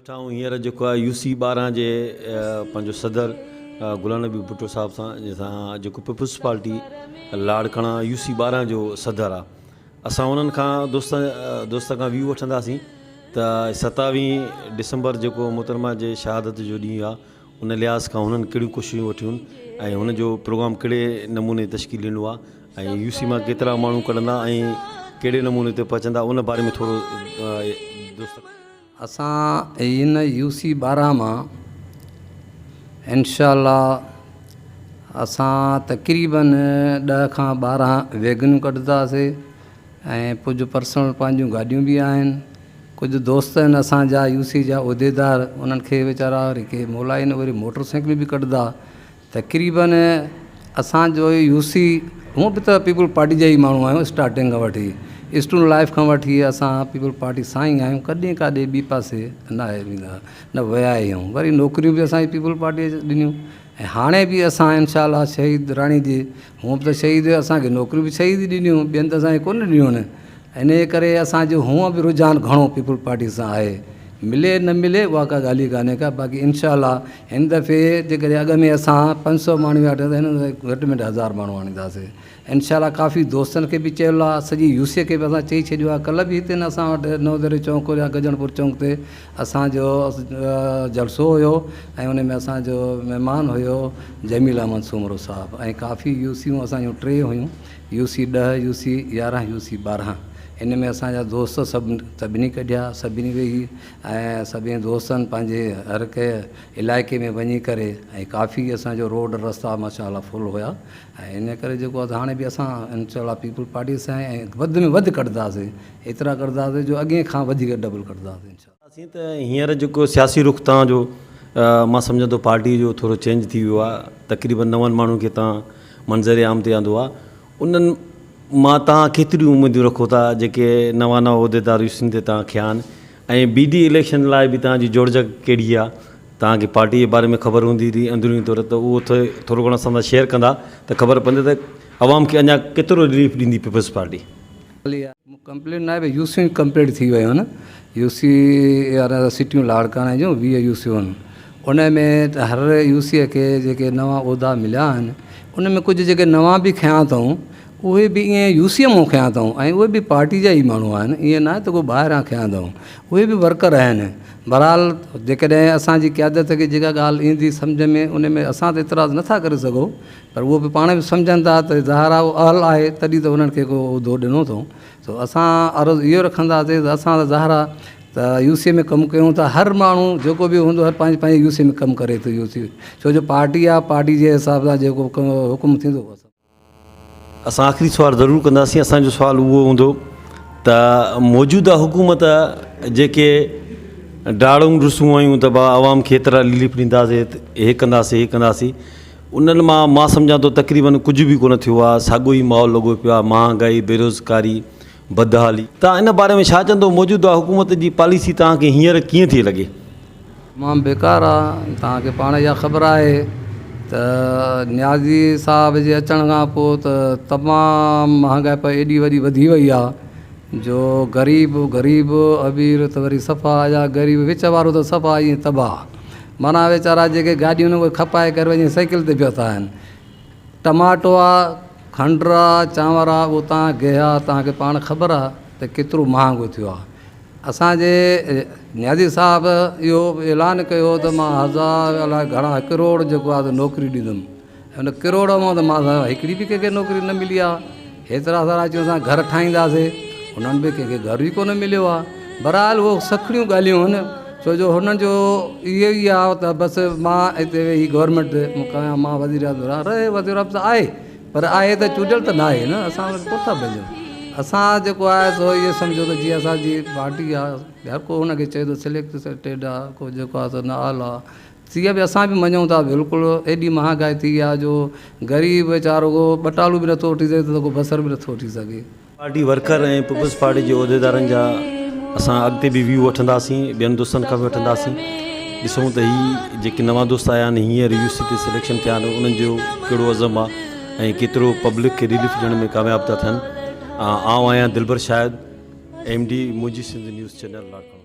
ويٺا آهيون هينئر جيڪو آهي يو سي 12 جي پنهنجو صدر غلام نبي ڀٽو صاحب سان جنهن سان جيڪو پيپلز پارٽي لاڙڪاڻا يو سي 12 جو صدر آهي. اسان انهن کان دوست دوست کان ويو وٺنداسين ته ستاويهين ڊسمبر جيڪو محترمه جي شهادت جو ڏينهن آهي ان لحاظ کان هنن ڪهڙيون ڪوششون وٺيون ۽ هن جو پروگرام ڪهڙي نموني تشڪيل ڏنو آهي ۽ يو سي مان ڪيترا ماڻهو ڪڍندا ۽ ڪهڙي نموني تي پهچندا ان باري ۾ ٿورو دوست. اسان هن يو سي 12 مان انشاء الله اسان تقريبن 10 کان 12 ويگنون ڪڍنداسي ۽ ڪجهه پرسنل پنهنجون گاڏيون به آهن. ڪجهه دوست آهن اسان جا يو سي جا عهديدار انهن کي ويچارا وري ڪي مولائين وري موٽر سائيڪلون به ڪڍندا. تقريبن اسان جو يو سي هونء به ته پيپلز پارٽي جا ئي ماڻهو آهيون اسٽارٽنگ کان وٺي اسٽوڊنٽ لائف کان وٺي اسان پيپلز پارٽي سان ئي آهيون ڪڏهن ڪاڏي ٻي پاسي نه ويندا نه ويا آهيون وري نوڪريون به اسان کي پيپلز پارٽي ڏنيون ۽ هاڻي به اسان انشاء الله شهيد راڻي جي هونء به ته شهيد اسان کي نوڪريون به شهيد ئي ڏنيون ٻين ته اسان کي ڪونه ڏنيون آهن انهيء ڪري اسان جو هونء به رجحان گهڻو پيپلز پارٽي سان آهي. ملي نه ملي اها ڪا ڳالهه ئي ڪانهي ڪا باقي انشاء الله هن دفعي جيڪڏهن اڳ ۾ اسان 500 ماڻهو ويا ته هن دفعي گهٽ ۾ گهٽ 1000 ماڻهو آڻينداسين. انشاء الله ڪافي دوستن کي به چيل آهي سڄي يو سي کي به اسان چئي ڇڏيو آهي ڪلهه به هتي اسان وٽ نئون دري چونڪ يا گجڻ پور چونڪ تي اسان جو جلسو هيو ۽ ان ۾ اسان جو مهمان هيو جميل احمد سومرو صاحب ۽ ڪافي يو سيون اسان جون ٽي هيون. يو سي 10، يو سي 11، يو سي 12 ان ۾ اسان جا دوست سڀ سڀني ڪڍيا سڀني ويهي ۽ سڀني دوستن پنهنجي هر ڪنهن علائقي ۾ وڃي ڪري ۽ ڪافي اسان جو روڊ رستا ماشاء الله فل هيا ۽ ان ڪري جيڪو آهي هاڻي به اسان انشاء الله پيپلز پارٽي سان آهيون ۽ وڌ ۾ وڌ ڪڍنداسين ايترا ڪڍنداسين جو اڳئين کان وڌيڪ ڊبل ڪڍنداسين انشاء الله. سين ته هينئر جيڪو سياسي رخ توهان جو مان سمجهان ٿو پارٽي جو ٿورو چينج ٿي ويو آهي تقريبن نون ماڻهن کي توهان منظر عام تي آندو آهي انهن مان توهان ڪيتريون اميدون رکو ٿا جيڪي نوان نوان عهديدار يو سنڌ تي توهان کنيا آهن ۽ بي ڊي اليڪشن لاء به توهان جي جوڙجڪ ڪهڙي آهي توهان کي پارٽي جي باري ۾ خبر هوندي ٿي اندروني طور ته اهو ٿورو گهڻو اسان سان شيئر ڪندا ته خبر پوندي ته عوام کي اڃا ڪيترو رليف ڏيندي پيپلز پارٽي. ڪمپليٽ ناهي پر يو سيون ڪمپليٽ ٿي ويون آهن. يو سي يارهن سٽيون لاڙڪاڻي جون 20 يو سيون آهن. ان ۾ هر يو سي کي جيڪي نوان عهدا مليا آهن ان ۾ ڪجهه جيڪي نوان به کنيا اٿئون اهي به ائين يو سي مون کنيا اٿئون ۽ اهي به پارٽي جا ئي ماڻهو آهن ائين ناهي ته ڪو ٻاهران کنيا اٿئون اهي به ورڪر آهن. بهرحال جيڪڏهن اسان جي قيادت کي جيڪا ڳالهه ايندي سمجهه ۾ ان ۾ اسان ته اعتراض نٿا ڪري سگهون پر اهو به پاڻ به سمجهن ٿا ته ظاهر آهي اهو اهل آهي تڏهن ته انهن کي ڪو عهدو ڏنو اٿئون. سو اسان عرض اهو رکنداسين ته اسان ته ظاهر آهي ته يو سي ۾ ڪم ڪيون ٿا هر ماڻهو جيڪو به هوندو هر پنهنجي پنهنجي يو سي ۾ ڪم ڪري ٿو يو سي ڇو جو پارٽي آهي پارٽي جي حساب سان جيڪو حڪم ٿيندو اهو اسان. اسان آخري سوال ضرور ڪنداسين اسان جو سوال اهو هوندو ته موجوده حڪومت جيڪي ڊاڙون ڊسون آيون ته با عوام کي ايترا رليف ڏينداسين هي ڪنداسين هي ڪنداسين انهن مان مان سمجهان ٿو تقريبن ڪجهه به ڪونه ٿيو آهي ساڳيو ئي ماحول لڳو پيو آهي مهانگائي بيروزگاري بدحالي. توهان ان باري ۾ ڇا چوندو موجوده حڪومت جي پاليسي توهان کي هينئر ڪيئن ٿي لڳي؟ تمام بيڪار آ توهان کي پاڻ اها خبر آهي ته نيازي صاحب جي اچڻ کان پوء ته تمام مهانگائپ ايڏي وڏي وڌي وئي آ جو غريب غريب امير ته وري صفا يا غريب وچ وارو ته صفا ائين تباهه معنيٰ ويچارا جيڪي گاڏيون آهن اهي کپائي ڪري وڃي سائيڪل تي پهتا آهن. ٽماٽو آ، کنڊ آ، چانور آ، اهو تان گيهه آ، توهان کي پاڻ خبر آ ته ڪيترو مهانگو ٿيو آ. اسان جي نيازي صاحب اهو اعلان ڪيو ته مان هزار الائي گهڻا ڪروڙ جيڪو آ سو نوڪريون ڏيندم. ان ڪروڙ مان ته مان هڪڙي به ڪنهن کي نوڪري نه ملي آ. هيترا سارا چيو اسان گهر ٺاهينداسي انهن به ڪنهن کي گهر ئي ڪونه مليو آ. بهرحال اهو سکڻيون ڳالهيون آهن ڇو جو هنن جو اهو ئي آ ته بس مان هتي ويهي گورنمينٽ ڪيان مان وزير اعظم رهان رهي وزير اعظم ته آهي پر آهي ته چونڊيل ته ناهي نه اسان ان کي ڪونه ٿا ڀڄون اسان جيڪو آهي سو اهو سمجهو ته جيئن اسان جي پارٽي آ هر ڪو هن کي چئي ٿو سليڪٽيڊ آ ڪو جيڪو آ سو نه اهل آ سي به اسان به مڃون ٿا بلڪل ايڏي مهانگائي ٿي آ جو غريب ويچارو ڪو ٻٽالو به نٿو وٺي سگهي ته ڪو بصر به نٿو وٺي سگهي. پارٽي ورڪر ۽ پيپلز پارٽي جي عهديدارن جا اسان اڳتي به ويو وٺنداسين ٻين دوستن کان به وٺنداسين ڏسون ته هي جيڪي نوان دوست آيا آهن هينئر يو سي تي سليڪشن ٿيا آهن انهن جو ڪهڙو عزم آهي ۽ ڪيترو پبلڪ کي رليف ڏيڻ ۾ ڪامياب ٿا ٿين آئون آهيان دلبر شاهد ايم ڊي منهنجي سنڌ نيوز چينل لاڙڪاڻو.